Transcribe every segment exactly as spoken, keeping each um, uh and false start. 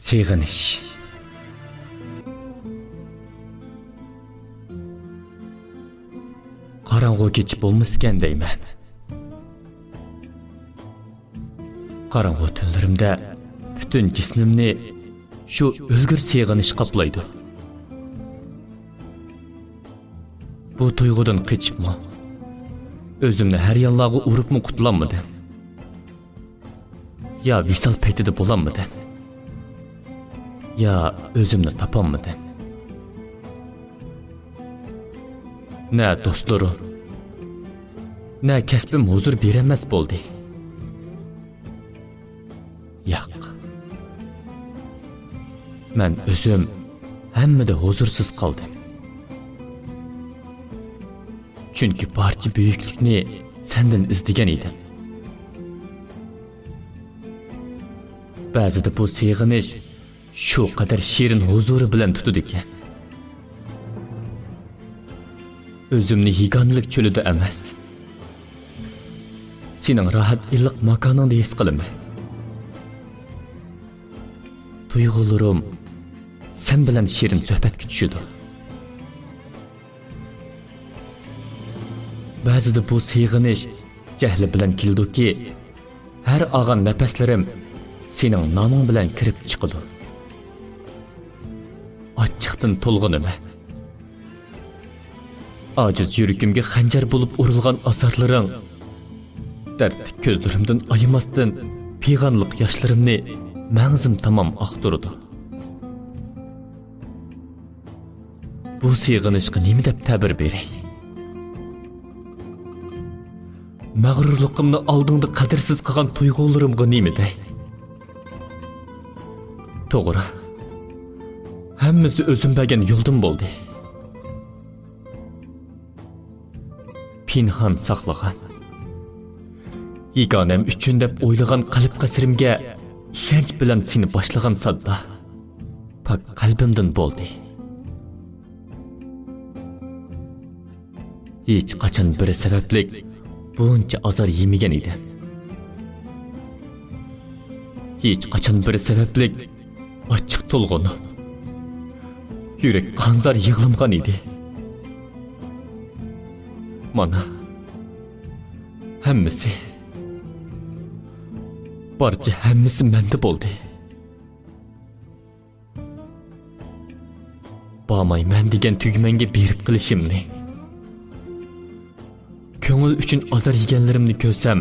سېغىنىش. قاراڭغۇ كېچە بولمىسىكەن دەيمەن. قاراڭغۇ تۈنلىرىمدە پۈتۈن جىسمىمنى شۇ ئۆلگۈر سېغىنىش قاپلايدۇ. بۇ تۇيغۇدىن قېچىپمۇ، ئۆزۈمنى ھەر يانلارغا ئۇرۇپمۇ قۇتۇلالمىدىم. يا ۋىسال پەيتىدە بولالمىدىم، يا ئۆزۈمنى تاپالمىدىم. نە دوستلىرىم، نە كەسپىم ھۇزۇر بېرەلمەس بولدى. ياق. مەن ئۆزۈم ھەممىدە ھۇزۇرسىز قالدىم. چۈنكى بارچە بۈيۈكلۈكنى سەندىن ئىزدىگەن ئىدىم. بەزىدە بۇ سېغىنىش شۇ قەدەر شېرىن ھۇزۇرى بىلەن تۇتىدىكەن. ئۆزۈمنى يېگانىلىك چۆلىدە ئەمەس، سېنىڭ راھەت ئىللىق ماكانىڭدا ھېس قىلىمەن. تۇيغۇلىرىم سەن بىلەن شېرىن سۆھبەتكە چۈشىدۇ. بەزىدە بۇ سېغىنىش جەھلى بىلەن كېلىدۇكى، ھەر ئالغان نەپەسلىرىم سېنىڭ نامىڭ بىلەن كىرىپ چىقىدۇ. ئاچچىقتىن تولغىنىمەن. ئاجىز يۈرىكىمگە خەنجەر بولۇپ ئۇرۇلغان ئازارلىرىڭ، دەردلىك كۆزلىرىمدىن ئايىماستىن پىغانلىق ياشلىرىمنى مەڭزىم تامام ئاقتۇرىدۇ. بۇ سېغىنىشقا نېمە دەپ تەبىر بېرەي؟ مەغرۇرلۇقۇمنى ئالدىڭدا قەدىرسىز قىلغان تۇيغۇلىرىمغا نېمە دەي؟ توغرا، ھەممىسى ئۆزۈم بەرگەن يولدىن بولدى. پىنھان ساقلىغان، يېگانەم ئۈچۈن دەپ ئويلىغان قەلب قەسرىمگە ئىشەنچ بىلەن سېنى باشلىغان ساددا، پاك قەلبىمدىن بولدى. ھېچقاچان بىرى سەۋەبلىك بۇنچە ئازار يېمىگەن ئىدىم. ھېچقاچان بىرى سەۋەبلىك ئاچچىق تولغىنىپ، يۈرەك قانزار يىغلىمىغان ئىدى. مانا، ھەممىسى، بارچە ھەممىسى مەندە بولدى. بارمايمەن دېگەن تۈگمەنگە بېرىپ قېلىشىمنى، كۆڭۈل ئۈچۈن ئازار يېگەنلىرىمنى كۆرسەم،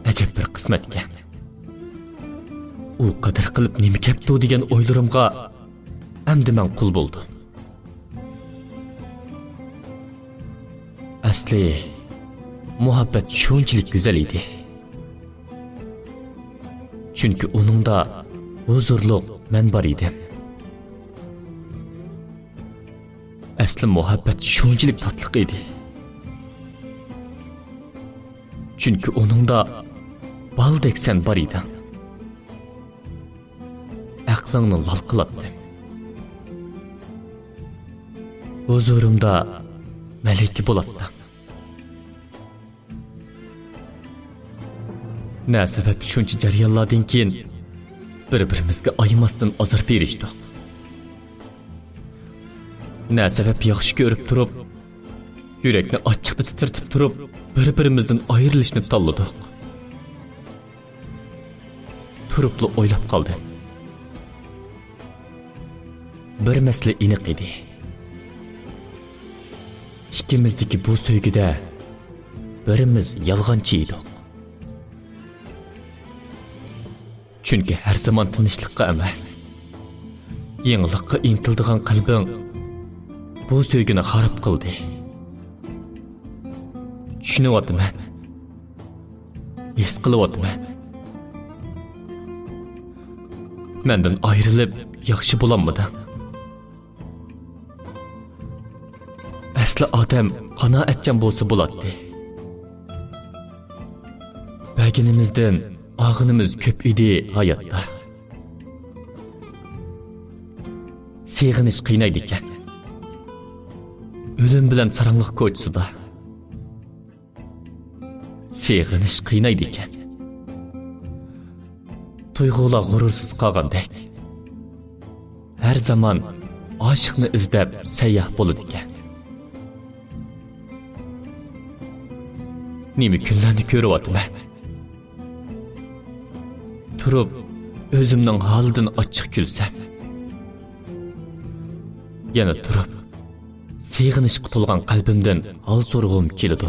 ئەجەب بىر قىسمەتكەن. ئۇ قەدەر قىلىپ نېمە كەپتۇ دېگەن ئويلىرىمغا ئەمدى مەن قۇل بولدۇم. ئەسلى، مۇھەببەت شۇنچىلىك گۈزەل ئىدى. چۈنكى ئۇنىڭدا ھۇزۇرلۇق مەن بار ئىدىم. ئەسلى مۇھەببەت شۇنچىلىك تاتلىق ئىدى. چۈنكى ئۇنىڭدا بالدەك سەن بار ئىدىڭ. ئەقلىڭنى لال قىلاتتىم. ھۇزۇرۇمدا مەلىكە بولاتتىڭ. نە سەۋەب شۇنچە جەريانلاردىن كېيىن بىر-بىرىمىزگە ئايىماستىن ئازار بېرىشتۇق؟ نە سەۋەب ياخشى كۆرۈپ تۇرۇپ، يۈرەكنى ئاچچىقتا تىترىتىپ تۇرۇپ، بىر-بىرىمىزدىن ئايرىلىشنى تاللىدۇق؟ تۇرۇپلا ئويلاپ قالدىم. بىر مەسىلە ئېنىق ئىدى. ئىككىمىزدىكى بۇ سۆيگۈدە بىرىمىز يالغانچى ئىدۇق. چۈنكى ھەر زامان تىنچلىققا ئەمەس، يېڭىلىققا ئىنتىلىدىغان قەلبىڭ بۇ سۆيگۈنى خاراب قىلدى. چۈشىنىۋاتىمەن. ھېس قىلىۋاتىمەن. مەندىن ئايرىلىپ ياخشى بولالمىدىڭ. ئەسلى ئادەم قانائەتچان بولسا بولاتتى. بەرگىنىمىزدىن ئالغىنىمىز كۆپ ئىدى ھاياتتا. سېغىنىش قىينايدىكەن. ئۆلۈم بىلەن ساراڭلىق كوچىسىدا. سېغىنىش قىينايدىكەن. تۇيغۇلار غۇرۇرسىز قالغاندەك. ھەر زامان ئاشىقنى ئىزدەپ سەيياھ بولىدىكەن. نېمە كۈنلەرنى كۆرۈۋاتىمەن. تۇرۇپ، ئۆزۈمنىڭ ھالىدىن ئاچچىق كۈلسەم، يەنە تۇرۇپ، سېغىنىشقا تولغان قەلبىمدىن ھال سورىغۇم كېلىدۇ.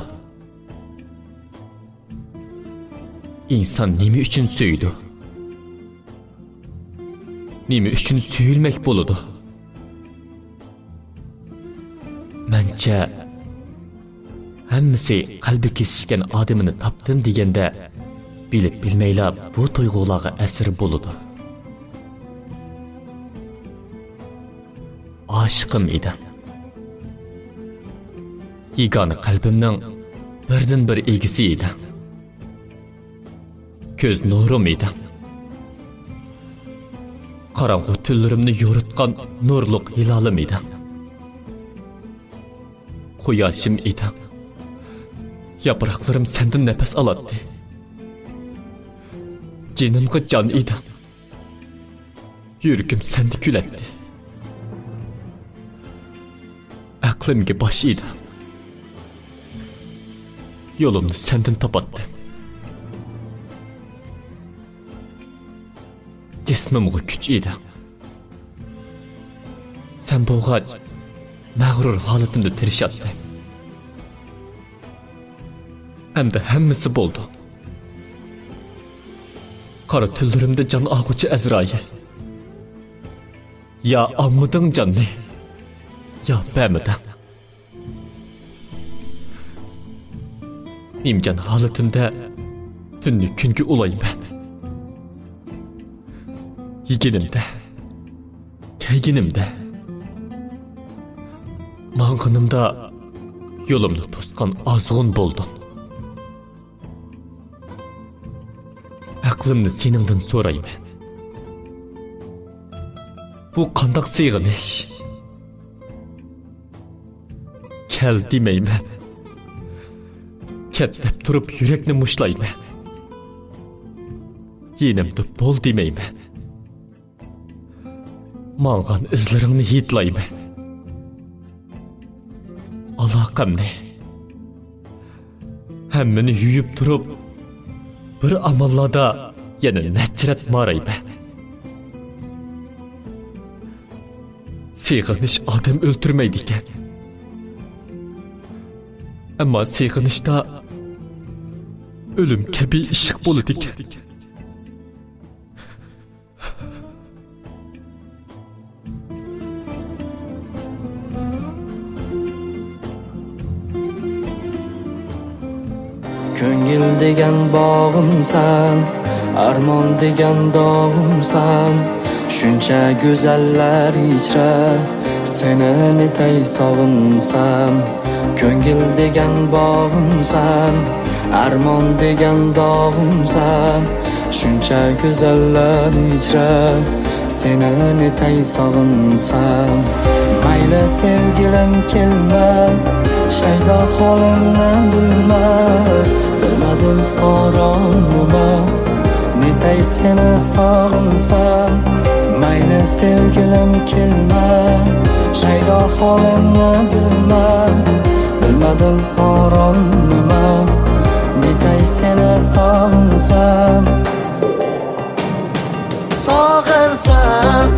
ئىنسان نېمە ئۈچۈن سۆيىدۇ؟ نېمە ئۈچۈن سۆيۈلمەك بولىدۇ؟ مەنچە، ھەممىسى قەلبى كېسىشكەن ئادىمىنى تاپتىم دېگەندە، بىلىپ بىلمەيلا بۇ تۇيغۇلارغا ئەسىر بولىدۇ. ئاشىقىم ئىدىڭ. يېگانە قەلبىمنىڭ بىردىنبىر ئىگىسى ئىدىڭ. كۆز نۇرۇم ئىدىڭ. قاراڭغۇ تۈنلىرىمنى يورۇتقان نۇرلۇق ھىلالىم ئىدىڭ. قۇياشىم ئىدىڭ. ياپراقلىرىم سەندىن نەپەس ئالاتتى. جېنىمغا جان ئىدىڭ. يۈرىكىم سەندە كۈلەتتى. ئەقلىمگە باش ئىدىڭ. يولۇمنى سەندىن تاپاتتىم. جىسمىمغا كۈچ ئىدىڭ. سەن بولغاچ، مەغرۇر ھالىتىمدە تىرىشاتتىم. ئەمدى ھەممىسى بولدى. قارا تۈنلىرىمدە جان ئالغۇچى ئەزرائىل. يا ئالمىدىڭ جاننى، يا بەرمىدىڭ. نىمجان ھالىتىمدە تۈننى كۈنگە ئۇلايمەن. يېگىنىمدە، كەيگىنىمدە، ماڭغىنىمدا يولۇمنى توسقان ئازغۇن بولدۇڭ. ئەقلىمنى سېنىڭدىن سورايمەن. بۇ قانداق سېغىنىش؟ كەل دېمەيمەن. كەت دەپ تۇرۇپ يۈرەكنى مۇشتلايمەن. يېنىمدا بول دېمەيمەن. ماڭغان ئىزلىرىڭنى ھىدلايمەن. ئالاقەمنى، ھەممىنى يۇيۇپ تۇرۇپ، بىر ئاماللاردا يەنە نەچچە رەت مارايمەن. سېغىنىش ئادەم ئۆلتۈرمەيدىكەن. ئەمما سېغىنىشتا ئۆلۈم كەبى ئىشق بولىدىكەن. كۆڭۈل دېگەن باغىمسەن، ئارمان دېگەن داغىمسەن، شۇنچە گۈزەللەر ئىچرە سېنى نېتەي ساغىنسام. كۆڭۈل دېگەن باغىمسەن، ئارمان دېگەن داغىمسەن، شۇنچە گۈزەللەر ئىچرە سېنى نېتەي ساغىنسام. مەيلى سەۋگىلىم كەلمە، شەيدا ھالىمنى بىلمە، بىلمىدىم ئارام نېمە، نېتەي سېنى ساغىنسام. مەيلى سەۋگىلىم كەلمە، شەيدا ھالىمنى بىلمە، بىلمىدىم ئارام نېمە، نېتەي سېنى ساغىنسام. ساغىنسام،